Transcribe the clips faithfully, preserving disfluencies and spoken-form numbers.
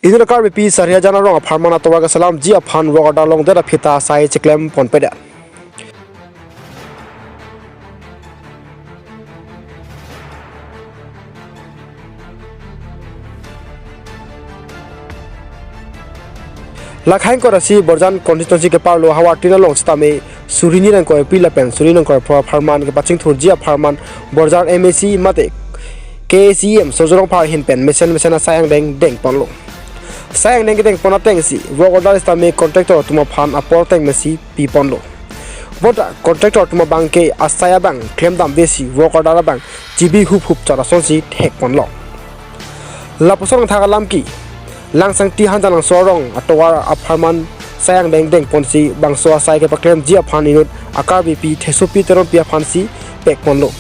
Inut Karbipi Sarihajan arong apharman atovar keselamji aphan work order longdet aphi ta asai cheklem ponpedet. Lakhain korasi Borjan constituency keparlo Hawartin along sitame suri ni nangkoi pila pen suri nangkoi phro apharman kepachingthurji apharman Borjan M A C mate K A C M Surjya Rongphar ahin pen mesen mesen asai angdeng dengponlo. Asai angdeng kedengpon atengsi work order sitame contractor atum aphan apor tengmesi piponlo. Bonta contractor atum abang ke asai abang klemdamvesi work order abang chibi hup hup chot asonsi thekponlo. Lapuson thak alam ke Langsangti Hanjanglangso arong atovar apharman asai angdeng dengponsi bangso asai kepaklemji aphan inut a Karbipi Thesopi Teronpi aphansi pekponlo.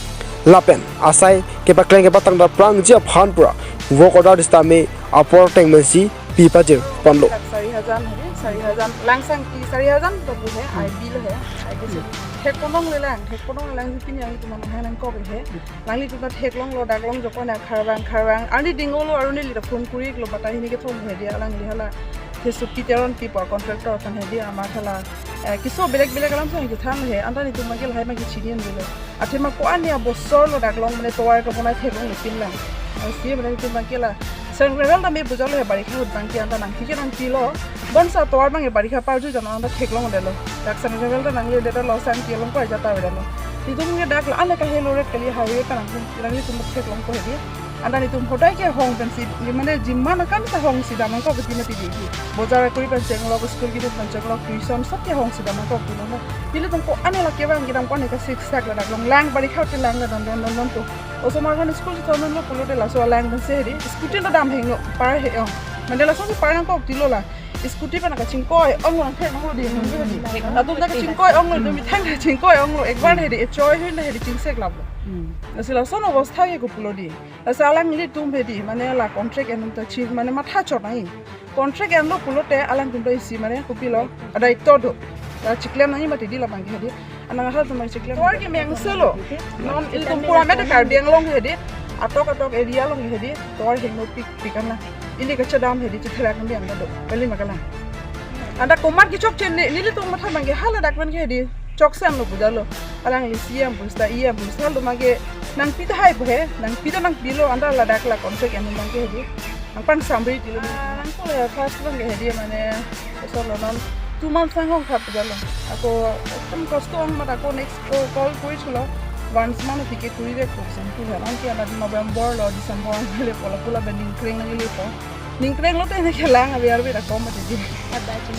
Lapen asai kepaklem kepatang daprangji aphan pura work order sitame apor tengmesi pipajirponlo. Sarihajan hedi, Sarihajan, Langsangti Sarihajan to bu he, I B lo he, I B se. Thekponlonglelang, thekponlonglelang si pini nanglitum aphan nangkok he. Nanglitum ta theklonglo, daklong jokon ya kharvang, kharvang. Arni dingolo, arni lita phone kuri iklo, bata hini kethom hedi, alangli hala Thesopi Teronpi apor contractor aphan hedi, amat hala, eh, keso belek belek alam sang kethan he, anta nelitum abang ke lahai abang ke chinian dilo. Athema ko-an ya bosor lo daklong mane tovar kebonai theklonglepinlang. Asi mane nelitum abang ke la Central tame bujalo he barikha ahut abang ke anta nangphi ke nangpilo. Bonta tovar abang ke barikha parju jano anta theklongdetlo. Dak Central ta nangledetlo sang ke longkoi jata avedetlo. Nelitum ke dak la ane kahelo ret kali highway ta nang nanglitum theklongpo hedi. Anta nelitum hodai ke hong pensi, mane jiman akan ta hongsi dam nangkok kiti mati di. Bojar akuri pen chenglok, school kidun pen chenglok, tuition sob ke hongsi dam nangkok kiti nang. Nelitum ko-an la kevang kedam ko-an ke siksak la daklong lang barikha te lang la dam dam dam dam to. Osomar khan school si thondunlo pulote laso alang pensi hedi. Scooty ta dam hingno par he ong. Mane laso si par nangkok tilo la. Scooty pen kachingkoi onglo nang theklonglo di. Atum ta kachingkoi onglo, atum methang kachingkoi onglo. Ekbar hedi, echoi hin hedi chingsek laplo. Lasi lason obostha ke kopulo di. Lasi alanglitum hedi, mane la contract enun ta ching, mane matha chot nai. Contract enlo pulote alangtum ta isi mane kopilo, adai to do. Ta chiklem nangji mati di labang ke hedi. Anang ahal tumai chiklem. Tovar ke mengselo. Non ilitum pura mete Karbi Anglong hedi. Atok atok area along hedi. Tovar hingno pik pik ana. Ili kachedam hedi chitherak nang biang do. Kali ma kalang. Anta komat kechokche ne, nelitum matha abang ke hala dak abang ke hedi. Chokse amlo bujalo. Alangli C M pusta, E M pusta lo abang ke nangpi tahai pu he. Nangpi ta nangpilo anta ladak la contract enun abang ke hedi. Nangpangsamri tilo. Ah, nangkole first abang ke hedi mane, solo non two months anghong khat jalo. Ako ekdom kosto ong mat ako next ko call kuri chulo. Once mane ticket kuri dek ko sen tu han. Anke ana November lo, December ang le pola pola bending kring nang le po. Ningkreng lote ne kelang abi arbi da kom mati di.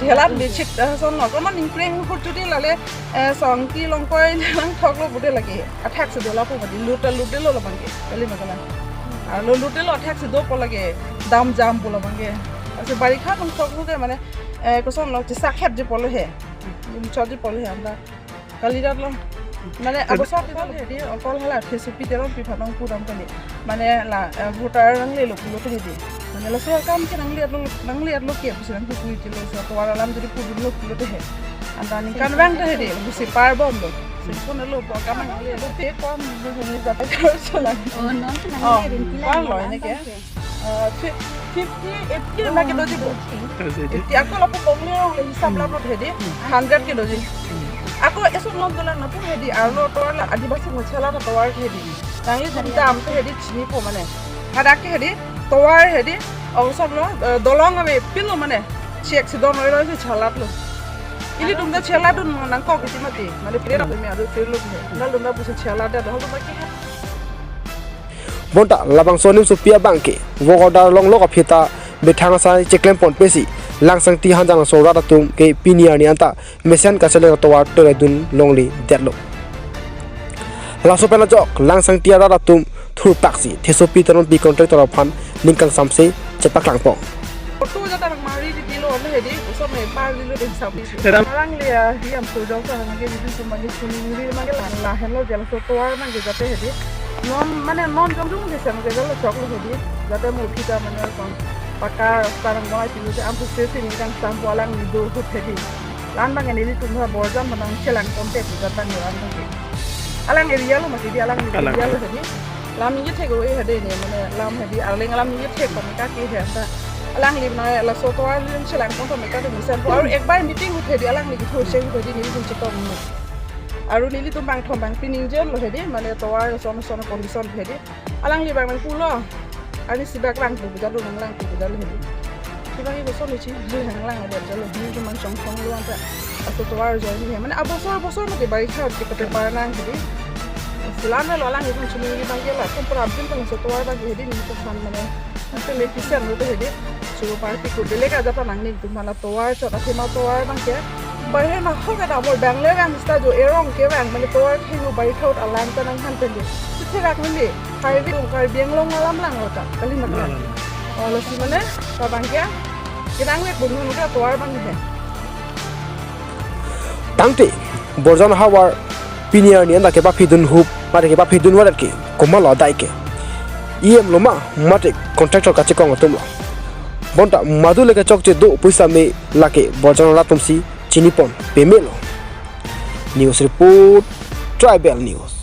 Chelat di chit, ah, son lo. Kono ningkreng hut judi lale, eh, song ti longkoi lang thok lo bude lagi. Athak si dola po mati. Lut ta lut delo labang ke. Kali ma kalang. Ah, lo lut delo athak si dopo lagi. Dam jam po labang ke. Asi barikha nang thok lo de mane, eh, koson lo chesakhet ji polo he. Chot ji polo he anta. Kalidet lo. Mane abosor ti tang hedi, okol hala Thesopi Teronpi aphan nangpudam kali. Mane la, eh, voter nanglelo pulote hedi. Mane laso akam ke nangledetlo, nangledetlo ke pusi nangkukui tilo, so tovar alam jodi pudunlo pulote he. Anta ningkan vang ta hedi, pusi parbomlo. Singkon lo po akam nanglelo. Te kom bu ni jate terus lang. Oh, non Oh, nanglerin kila palo nang ini ke. Bang ke. Ah, fi-, fifty, eighty na kedoji bo. Eighty ako lapu bongle le hisab lapu hedi. Hundred kedoji. Ako esun non dolang lapu hedi. Arlo tovar la Adivasi mo chelat tovar hedi. Nanglitum dam ke hedi chinipo mane. Hadak ke hedi tovar hedi. Aw sob lo, eh, dolong ave pinlo mane. Chek si dong lo si chelatlo. Ilitum ta chelatdun nangkok kiti mati. Mane pire lapu me adu pirlo he. Nangtum ta pusi chelatdet do hal baki he. Bonta labangso nimsopi abang ke work order longlok aphi ta methang asai cheklem ponpesi Langsangti Hanjanglangso rat atum ke pini arni anta mesen kachelang tovar toredun longledetlo. Laso pen ajok Langsangti arat atum thurpaksi Thesopi Teronpi contractor aphan ning kangsamse chepaklangpo. Auto jata nang mari di tilo, ano hedi, usap me par dilo ding sabi. Teram. Arang le ya, hi am so jong sa nang ke di sum mani sum ni mani la, la helo jala so tovar nang ke jate hedi. Non, mane non jong jong ke sam ke jalo chok lo hedi. Jate mo kita mane kon pakka rasta nang goi tilo je am so se se ning kangsam po alanglitum hedi. La-an abang nelitum ha Borjan abang chelang ponte pu jatang la-an abang ke. Alang area lo mati di alang Alang. Area lo hedi. Lam ni je thek oi hedi ne mane lam hedi arleng lam ni je thek pon ka ke he ta. Alangli bang laso tovar lim chelang pon thom ka mesen. Aru ekbar meeting hut hedi alangli kethur cheng hut hedi nelitum chetong. Aru nelitum bangthom bangpi ningje lo hedi mane tovar son son condition hedi. Alangli bang pulo. Ani sibak lang tu jalo lang lang tu jalo hedi. Sibak ibu son luci lang lang ada jalo hedi cuma chong chong lo anta. Aso tovar join hedi. Mane abosor bosor mati bari khat ke kate parnang hedi. Selam lo alangli cuma cuma bang ke la. Tum problem kan so tovar bang hedi nelitum mane. Ante le kisen lo hedi. Suru party ko bele ka japa nang nelitum mala tovar chot athema tovar bang ke. Bai he ma ho ka da mol bang le bang sta jo erong ke bang mane tovar thengno bai thot alam ta nang han pen jo. Sithe rak mene. Highway ko Karbi Anglong alam lang lo ta. Kali mak lang. Oh lo si mane ka bang ke. Kedang le bung nu ka tovar bang he. Tangte Borjan havar pini arni anta kepaphidun hup mate kepaphidun varet ke komatlo adai ke. E M lo ma mate contractor kachekong atum lo. Bonta madu le kechokche do pusi me lake Borjan arat atum si chinipon peme lo. News report, Tribal News.